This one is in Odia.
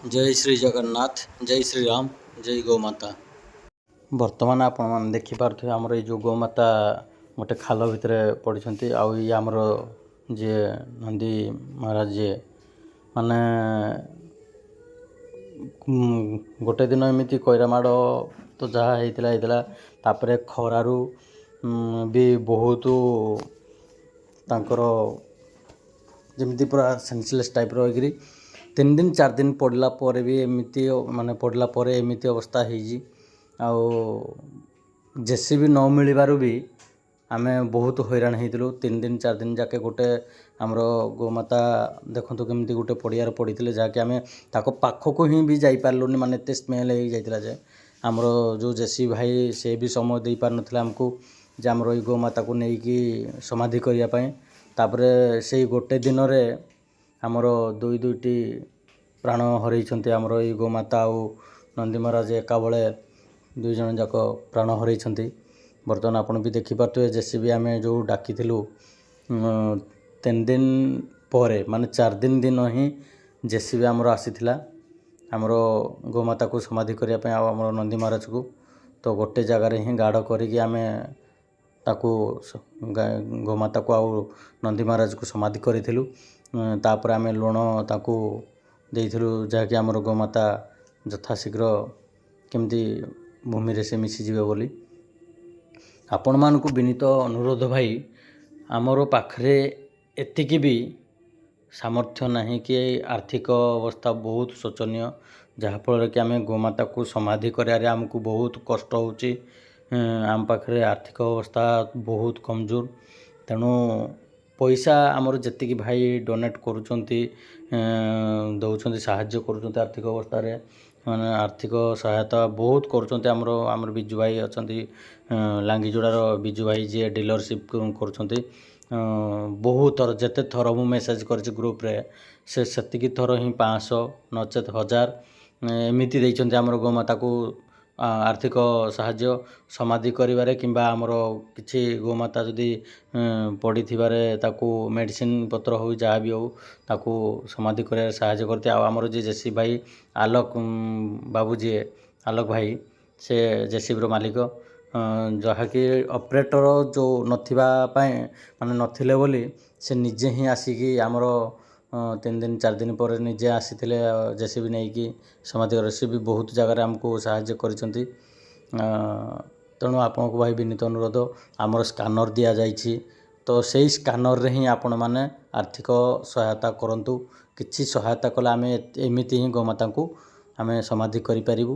ଜୟ ଶ୍ରୀ ଜଗନ୍ନାଥ, ଜୟ ଶ୍ରୀରାମ, ଜୟ ଗୋମାତା। ବର୍ତ୍ତମାନ ଆପଣମାନେ ଦେଖିପାରୁଥିବେ, ଆମର ଏଇ ଯେଉଁ ଗୋମାତା ଗୋଟେ ଖାଲ ଭିତରେ ପଡ଼ିଛନ୍ତି। ଆଉ ଇଏ ଆମର ଯିଏ ନନ୍ଦୀ ମହାରାଜ, ଯିଏ ମାନେ ଗୋଟେ ଦିନ ଏମିତି କଇରା ମାଡ଼ ତ ଯାହା ହେଇଥିଲା ହେଇଥିଲା, ତାପରେ ଖରାରୁ ବି ବହୁତ ତାଙ୍କର ଯେମିତି ପୁରା ସେନ୍ସଲେସ୍ ଟାଇପ୍ର ହେଇକିରି 3 ଦିନ 4 ଦିନ ପଡ଼ିଲା ପରେ ବି ଏମିତି ମାନେ ପଡ଼ିଲା ପରେ ଏମିତି ଅବସ୍ଥା ହେଇଛି। ଆଉ ଜେସିବି ନ ମିଳିବାରୁ ବି ଆମେ ବହୁତ ହଇରାଣ ହେଇଥିଲୁ 3 ଦିନ 4 ଦିନ ଯାକେ। ଗୋଟେ ଆମର ଗୋମାତା ଦେଖନ୍ତୁ କେମିତି ଗୋଟେ ପଡ଼ିଆରେ ପଡ଼ିଥିଲେ, ଯାହାକି ଆମେ ତାଙ୍କ ପାଖକୁ ହିଁ ବି ଯାଇପାରିଲୁନି। ମାନେ ଏତେ ସ୍ମେଲ୍ ହେଇଯାଇଥିଲା ଯେ ଆମର ଯେଉଁ ଜେସିବି ଭାଇ, ସେ ବି ସମୟ ଦେଇପାରିନଥିଲା ଆମକୁ ଯେ ଆମର ଏଇ ଗୋମାତାକୁ ନେଇକି ସମାଧି କରିବା ପାଇଁ। ତାପରେ ସେଇ ଗୋଟେ ଦିନରେ ଆମର ଦୁଇ ଦୁଇଟି ପ୍ରାଣ ହରେଇଛନ୍ତି। ଆମର ଏଇ ଗୋମାତା ଆଉ ନନ୍ଦୀ ମହାରାଜ ଏକାବେଳେ ଦୁଇ ଜଣ ଯାକ ପ୍ରାଣ ହରେଇଛନ୍ତି। ବର୍ତ୍ତମାନ ଆପଣ ବି ଦେଖିପାରୁଥିବେ, ଜେସିବି ଆମେ ଯେଉଁ ଡାକିଥିଲୁ 3 ଦିନ ପରେ, ମାନେ 4 ଦିନ ଦିନ ହିଁ ଜେସିବି ଆମର ଆସିଥିଲା ଆମର ଗୋମାତାକୁ ସମାଧି କରିବା ପାଇଁ ଆଉ ଆମର ନନ୍ଦୀ ମହାରାଜକୁ। ତ ଗୋଟେ ଜାଗାରେ ହିଁ ଗାଡ଼ କରିକି ଆମେ ତାକୁ ଗୋମାତାକୁ ଆଉ ନନ୍ଦୀ ମହାରାଜକୁ ସମାଧି କରିଥିଲୁ। ତାପରେ ଆମେ ଲୁଣ ତାକୁ ଦେଇଥିଲୁ, ଯାହାକି ଆମର ଗୋମାତା ଯଥାଶୀଘ୍ର କେମିତି ଭୂମିରେ ସେ ମିଶିଯିବେ ବୋଲି। ଆପଣମାନଙ୍କୁ ବିନୀତ ଅନୁରୋଧ ଭାଇ, ଆମର ପାଖରେ ଏତିକି ବି ସାମର୍ଥ୍ୟ ନାହିଁ କି ଆର୍ଥିକ ଅବସ୍ଥା ବହୁତ ଶୋଚନୀୟ, ଯାହାଫଳରେ କି ଆମେ ଗୋମାତାକୁ ସମାଧି କରିବାରେ ଆମକୁ ବହୁତ କଷ୍ଟ ହେଉଛି। ଆମ ପାଖରେ ଆର୍ଥିକ ଅବସ୍ଥା ବହୁତ କମଜୋର। ତେଣୁ ପଇସା ଆମର ଯେତିକି ଭାଇ ଡୋନେଟ୍ କରୁଛନ୍ତି, ଦେଉଛନ୍ତି, ସାହାଯ୍ୟ କରୁଛନ୍ତି, ଆର୍ଥିକ ଅବସ୍ଥାରେ ମାନେ ଆର୍ଥିକ ସହାୟତା ବହୁତ କରୁଛନ୍ତି। ଆମର ବିଜୁ ଭାଇ ଅଛନ୍ତି, ଲାଙ୍ଗିଯୋଡ଼ାର ବିଜୁ ଭାଇ, ଯିଏ ଡିଲରସିପ୍ କରୁଛନ୍ତି। ବହୁତ ଥର, ଯେତେ ଥର ମୁଁ ମେସେଜ୍ କରିଛି ଗ୍ରୁପ୍ରେ, ସେ ସେତିକି ଥର ହିଁ 500 ନଚେତ୍ 1000 ଏମିତି ଦେଇଛନ୍ତି ଆମର ଗୋମାତାକୁ ଆର୍ଥିକ ସାହାଯ୍ୟ ସମାଧି କରିବାରେ, କିମ୍ବା ଆମର କିଛି ଗୋମାତା ଯଦି ପଡ଼ିଥିବାରେ ତାକୁ ମେଡ଼ିସିନ୍ ପତ୍ର ହେଉ, ଯାହା ବି ହେଉ, ତାକୁ ସମାଧି କରିବାରେ ସାହାଯ୍ୟ କରିଥାଏ। ଆଉ ଆମର ଯିଏ ଜେସିବି ଭାଇ ଆଲୋକ ବାବୁ, ଯିଏ ଆଲୋକ ଭାଇ, ସେ ଜେସିବିର ମାଲିକ, ଯାହାକି ଅପରେଟର ଯେଉଁ ନଥିବା ପାଇଁ, ମାନେ ନଥିଲେ ବୋଲି ସେ ନିଜେ ହିଁ ଆସିକି ଆମର 3 ଦିନ 4 ଦିନ ପରେ ନିଜେ ଆସିଥିଲେ ଜେସିବି ନେଇକି ସମାଧି କରି। ସେ ବି ବହୁତ ଜାଗାରେ ଆମକୁ ସାହାଯ୍ୟ କରିଛନ୍ତି। ତେଣୁ ଆପଣଙ୍କୁ ଭାଇ ବିନୀତ ଅନୁରୋଧ, ଆମର ସ୍କାନର୍ ଦିଆଯାଇଛି, ତ ସେଇ ସ୍କାନର୍ରେ ହିଁ ଆପଣମାନେ ଆର୍ଥିକ ସହାୟତା କରନ୍ତୁ। କିଛି ସହାୟତା କଲେ ଆମେ ଏମିତି ହିଁ ଗୋମାତାଙ୍କୁ ଆମେ ସମାଧି କରିପାରିବୁ।